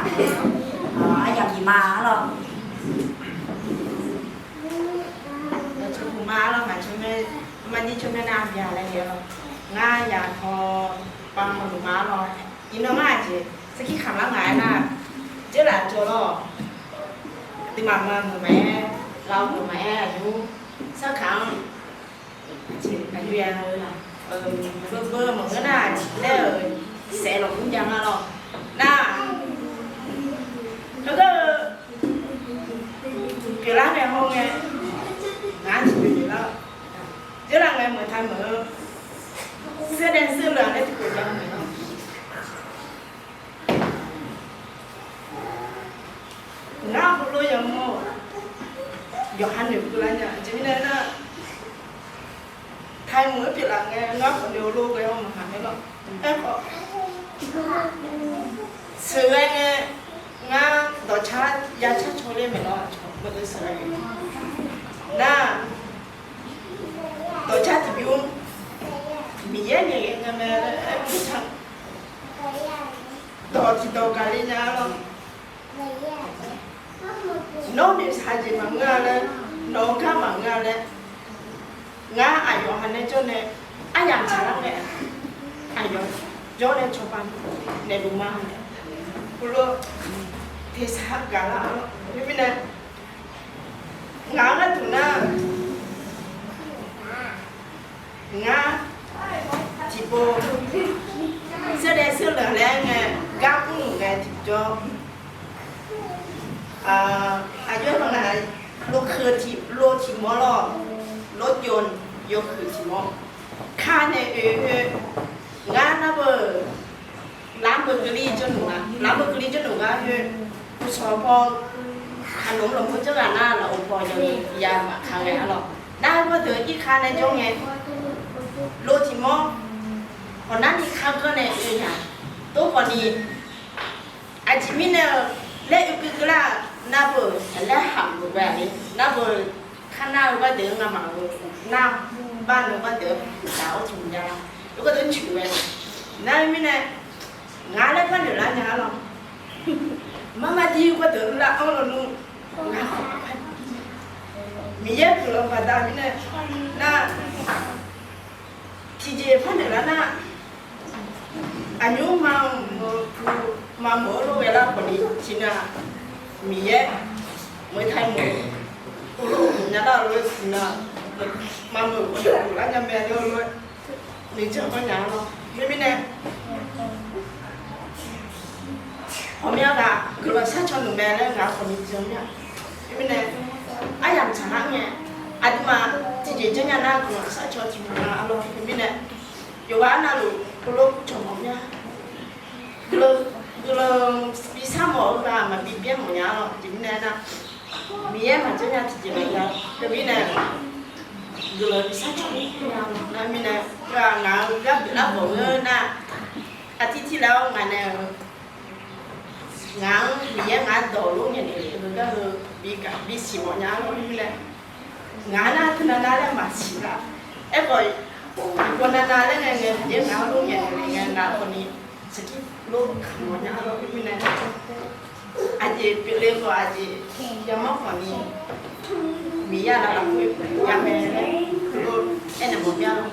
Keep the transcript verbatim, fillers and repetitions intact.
Aryamq bif ma arlawr. Yawqtsuif puq ma arlawr, ngaq tsawrmyanr, marjir tsawrmyanr nar bya laer-a lawr. Ngar yaqkawv pav maqluq ma arlawr. Iqnan ngar aqjeq sarkir kamq lar ngaq-aer nar, dzeurlaf jawr lawr. Aqduimaf ma meuq maqaer, lav meuq maqaer, aqyur sarkaq-anr aqyur ya-eu la, beuv beuv maqngeur nar laer-euq saef lawq mr jav nga lawr. Nar, heugar-eu pyeuflar nae hawr ngae, ngaq-anr tiqpyeuf pyeuflar-awq. Dzeurlaf ngae meuq taq meuq-eu, saerdaev saerleu-aq laer tiqpyeuf jav-eu mae lawr. Ngar heulof yamawr-eu yawqha noeqkeuv lar nya. Aqjeq mirnae nar, taqmeuq-eu pyeuflar ngae ngar khawf noeq-eu lof ghae-awr maqhaq mae lawr. Aerkhawf, sheuqghae ngae, ngar dawqcar ya car caw ler mae lawr. Aqcawq maqdeuv sheuqghae ngae nar, dawqcar tiqbymr Miqyaer ngaeqghae nya mae laer aer-eu car dawq tiqdawq gaqle nya lawr. Nawr noeqshaq jeq maqngeur-a laer, nawq-eu gar maqngeur-a laer, ngar aqyawf ha nae jawr nae aryamq tsaqlar ngae, aqyawf jawr nae cawba naeqluf ma nae, heulof tersaq gaqlar lawr. Khoermirnae, ngaq-anr gharduq nar, ngar tiqpov saerdaev saerleu laer ngae, gar mrluf ngae tiqjawr, aqjox-aer ma nga, lov keuq tiq lov tiq mawr lawr, lov jov yawkeuq tiq mawr, kar nae oe khoer, ngar nar beu lar beu keuvlir jawrluf nga, lar beu keuvlir jawrluf gar khoer, uqshawq paw kaqloq lmqmr jawrghaq nar lafov paw yawni ya maqka ghae-a lawr. Nar beu deuq irkar nae jawr ngae, lov tiq mawr, hawq narni kar ganr nae oe nya, tov khawfni, aqjeq mirnae-eu laer oekeuv keuvlar-aq, nar beu laer haq lof ghae-a le, nar beu kar nar-eu bar deuq-anr ngamaf-eu nar, bar nar-eu bar deuq-anr taf-awr tiq mq jav lar, oe gharduq coeq ghae. Nar mirnae, ngaq laer par noeq lar nya-a lawr. Mar mar dir gharduq lar-anr lawnmr, ngaq khawf Miqyaer guiqlanq baqda mirnae, nar tiqjeq par noeq lar nar, aqnymr maqmeuq-eu lof ghae lar khawfni tiqnan-aq, Miqyaer meuq taq meuq-eu lof meuq nya lar-eu lof-aer tiqnan, maqmeuq-eu lof lar nya mae laer-eu lof-aer noeqjan gawr nya-a lawr. Khoermirnae, ghawqmya ghaq guiqlanq sharcaw nmr mae laer ngaq khawfni jan mir-a. Khoermirnae, aryamq tsaqlar ngae, aqduimaf tiqjeq janrnya nar guiqlanq sharcaw tiqmq nga-a lawr. Khoermirnae, yawqghaq navluf heulof cawq mawf mir-a. Guiqlanq, guiqlanq bi shar mawf-eu ghaq maqbi byaer mawf nya-a lawr. Aqjeq mirnae aernar, Miqyaer maqjanr nya tiqjeq maqya. Khoermirnae, guiqlanq bi sharcaw mr nya-a lawr. Nar mirnae, ghaq ngaq-eu gar pyeuflar mawf-eu nar, aqtir tir laer-awr ngaq nae-eu ngaq-anr Miqyaer ngaq-anr dawq lof ngaeqnaeq le-eu gar heu bi siq mawf nya-a lawr. Khoermirnae, ngaq nar teunav nar laer maqsiq lar. Aerkhawf, ghawqnav nav laer ngae ngae Miqyaer ngaq-anr lof ngaeqnaeq le ngae ngaq khawfni saqkir lof kamq mawf nya-a lawr. Khoermirnae, aqjeq pyeufle khawf aqjeq yamawr khawfni Miqyaer lafkhoer ya mae laer lof aernaeq mawf mir-a lawr.